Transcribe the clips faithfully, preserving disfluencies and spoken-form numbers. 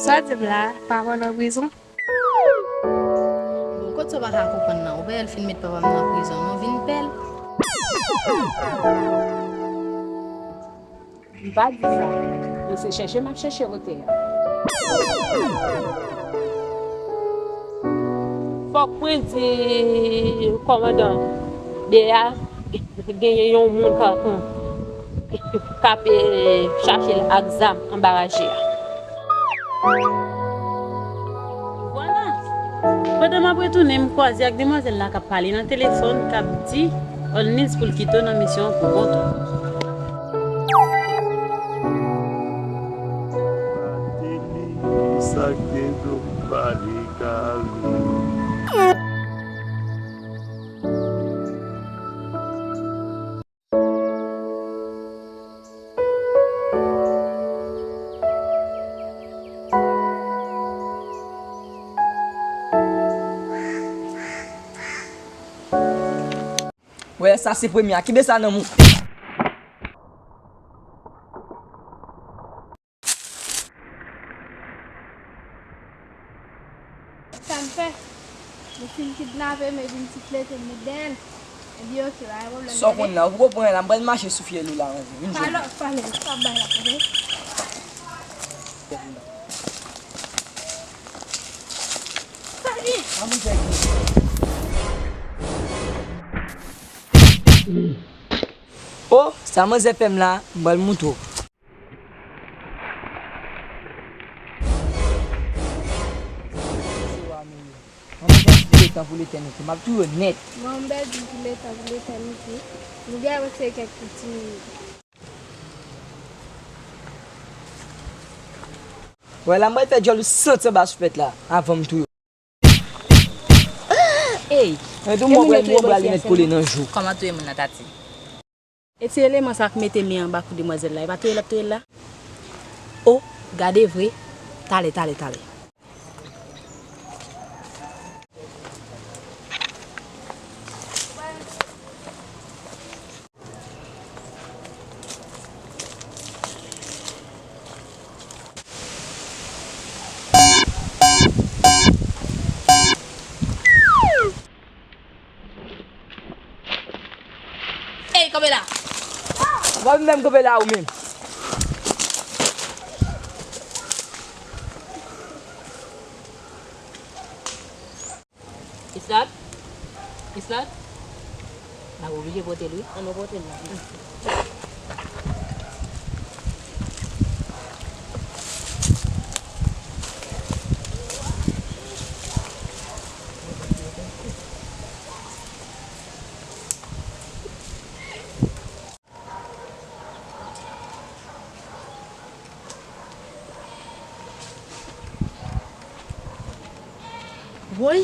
Sa w di m la, papa w nan prizon? Bon, kot sa w pa ka konprann nan? Ou pa wè l fin met papa m nan prizon, non, vin pè l. M pa di sa. Men se chèche m ap chèche kote a. Fòk mwen di kòmandan de a genyen yon moun k ap, k ap, eh, chache l ak zam anba raje a. Vwala. Pandan m ap retounen, m kwaze ak demwazèl la k ap pale nan telefòn, k ap di Olnice pou l kite w nan misyon an pou kont ou. Martelly, sa k te do m pale kare. Wè, sa se premye a. Kenbe sa nan men w. Sa m fè? Yo fin kidnape m epi m ti flete m met dèyè l. Epi oke, pa gen pwoblèm. Sa w konn la, ou poko pran la, m pral mache sou fyèl ou la, anvi. Vin jwenn mwen. Pale, pale, pa bay la, oke? Sali! Oh, sa manzè fè m la, m pral montre w. Manman, m ap pèdi letan pou letènite. M ap touye w nèt. Mwen, m pèdi pou letan pou letènite. Nou gen wè se kèk ti minit. Wè la, m pral fè djòl ou santi anba souflèt la, avan m touye w. Ey! Mwen tou, mwen pral, mwen pral met kole nan jou. Kòman touye moun nan, Tati? E ti eleman sa k mete men anba kou demwazèl la, e pa touye l ap touye l la? O, gade vre. Talè, talè, talè. Ey, kanpe la! W ap menm kanpe la ou menm. Islòt? Islòt? N ap oblije pote l, wi. Ann nou pote l la. Woy!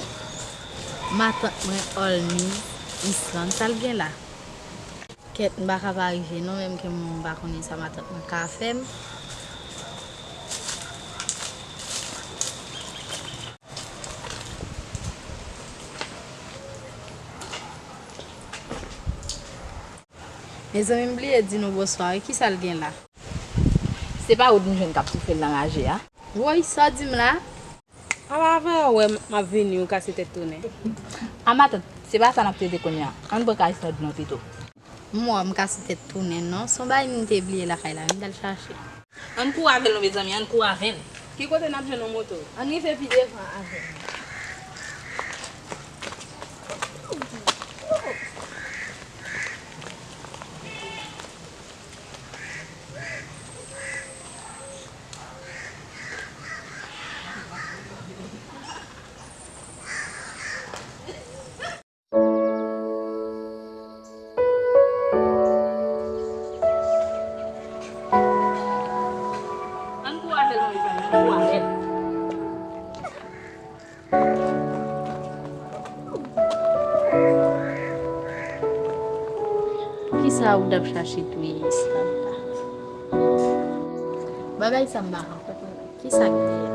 Matant mwen Olnice Island, sa l gen la? Kèt, m pa ka pa rive non, menm ke m pa konnen sa matant mwen ka fè m. Mezanmi, m bliye di nou bonswa wi, kisa l gen la? Se pa ou m jwenn k ap toufe l nan raje a? Woy, sa w di m la? Apa, avan w wè m ap vini, ou kase tèt tounen. A matant, se pa sa n ap trete kounye a. Ann pran kay Snod non pito. M wè w, m kase tèt tounen non. Se yon bagay m te bliye lakay la, m t al chache. Ann kouri avè l non mezanmi, ann kouri avè l. Ki kote n ap jwenn yon moto? Ann rive pi devan avè l. Ann kouri avè l non mezanmi, ann kouri avè l. Kisa ou t ap chache touye Islanda? Bagay sa m pa ka konprann. Kisa k te ye?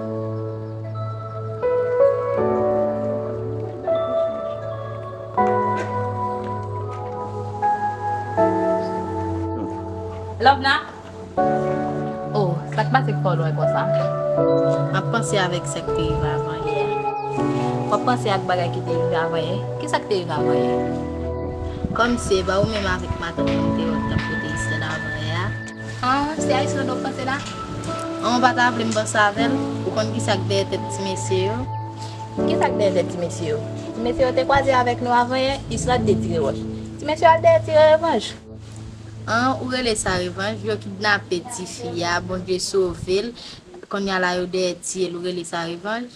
Love na? Oh, sa k pase k fè w lwen konsa? M ap panse avèk sa k te rive avan yè a. W ap panse ak bagay ki te rive avan yè? Kisa k te rive avan yè? Kòmsi e pa ou menm avèk matant mwen te wè k t ap pote Islande avan yè a? An, se a Islande w ap panse la? An, ou pa ta vle m panse avè l? Ou konn kisa k dèyè tèt ti mesye yo? Kisa k dèyè tèt ti mesye yo? Ti mesye yo te kwaze avèk nou avan yè, Islande te tire wòch. Ti mesye yo al dèyè tire revanj. An, ou rele sa revanj? Yo kidnape tifi a, Bondye sove l. Kounye a la yo dèyè tiye l, ou rele sa revanj?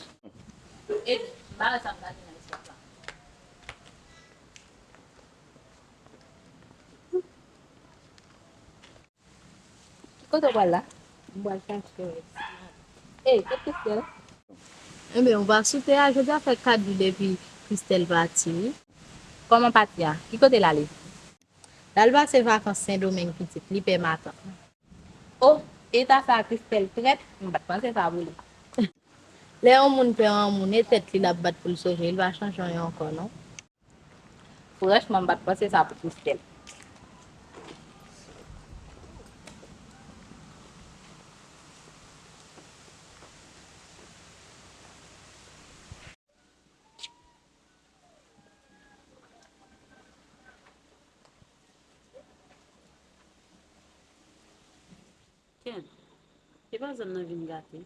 Epi, m pa wè sa m gade nan istwa sa. Ki kote w pral la? M pral chache Ey, kot Christelle? Enben, ou pa sou tè a, jodi a fè kat jou depi Christelle pati, wi. Kòman pati a? Ki kote l ale? L al pase vakans Sendomeng pitit, li pè matant. Oh, eta sa Christelle trèt, m pa t panse sa pou li. Lè yon moun pè yon moun, e tèt li l ap bat pou l sove, li pa chanje anyen ankò, non. Franchman, m pa t panse sa pou Christelle. Ken, e pa zòn nan vin gate?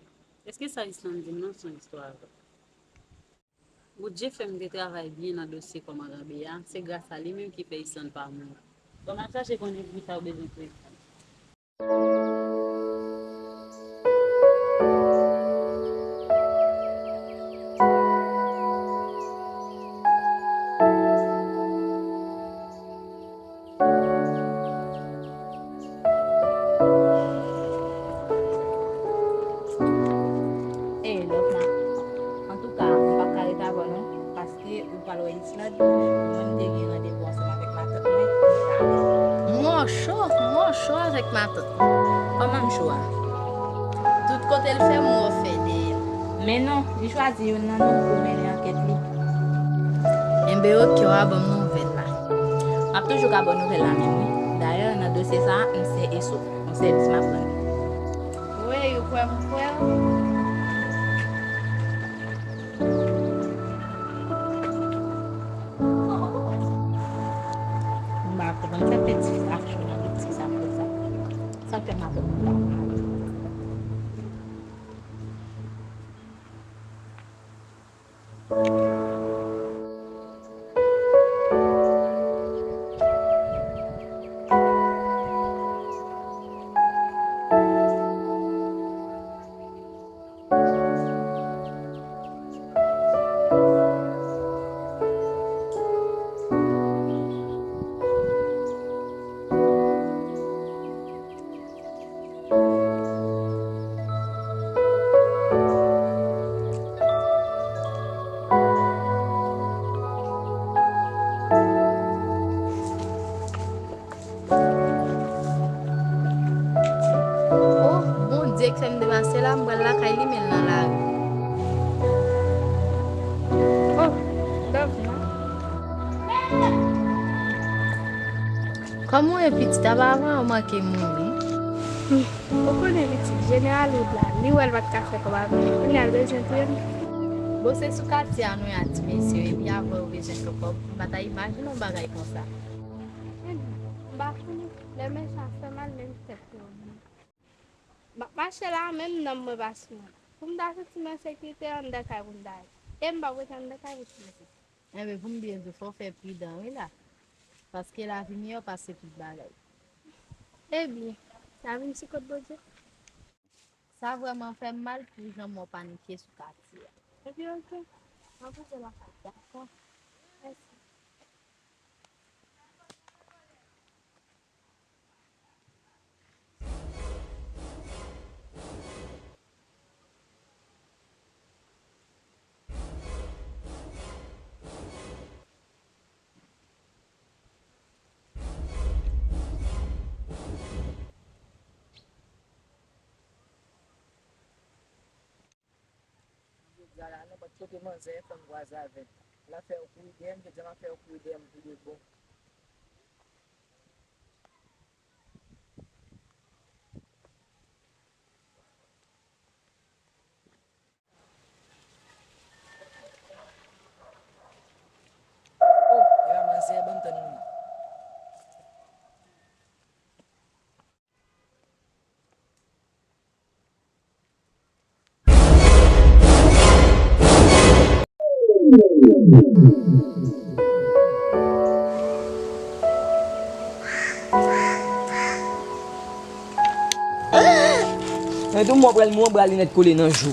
Èske sa Islande di m nan se yon istwa vrè? Bondye fè m te travay byen nan dosye kòmandan Bea, se gras a li menm ki fè Islande pa mouri. Bon, m ap chache konnen poukisa w bezwen pou Islande. Ey, love ma. Antouka, m p ap ka ret avè w non, paske ou pral wè Islande, mwen m te gen randevou ansanm avèk matant mwen, m pa wè l. Mwen cho, mwen cho avèk matant mwen. Kòman m cho a? Tout kote l fè m wè w fè dèyè l. Men non, li chwazi youn nan nou pou mennen ankèt li. Enben oke, w a ban m nouvèl la. M ap toujou ka ba w nouvèl la menm wi. Dayè, nan dosye sa a, m se eso. Yon sèvis m ap rann li. Wi, ou kwè m kwè w? M pa konprann sa fè ti aksyon nan dosye sa konsa. Sa fè m ap Oh, Bondye k fè m depase la, m pral lakay li, men l nan lari. Oh, love man. Kòman w ye pitit? Apa avan ou manke mouri? Ou konnen pitit, jeneral Wood la, li wè l pa t ka fè kòb avè m, kounye a l bezwen touye m. Bon, se sou katye a nou ye a ti mesye, epi avè w bezwen fè kòb, m pa ta imajine yon bagay konsa. Ebyen, m pa konnen, lè mechan fè mal, menm tèt yo. M ap mache la, menm nanm mwen pa sou mwen. Pou m ta santi m an sekirite anndan kay pou m ta ye. E m p ap rete anndan kay pou ti mesye. Enben, pou m byen di w, fò w fè pridan wi la. Paske lavi miyò pase tout bagay. Ebyen, sa vin sou kont Bondye? Sa vrèman fè m mal pou jan mwen panike sou katye a. Ebyen, oke. M ap rete lakay. Dakò. Mèsi. Jodi a la, nenpòt kote manzè fè m kwaze avè l. L ap fè yon kou ide m, jodi a m ap fè yon kou ide m pou de bon. Mwen tou mwen pral mwen pral linèt kole nan jou.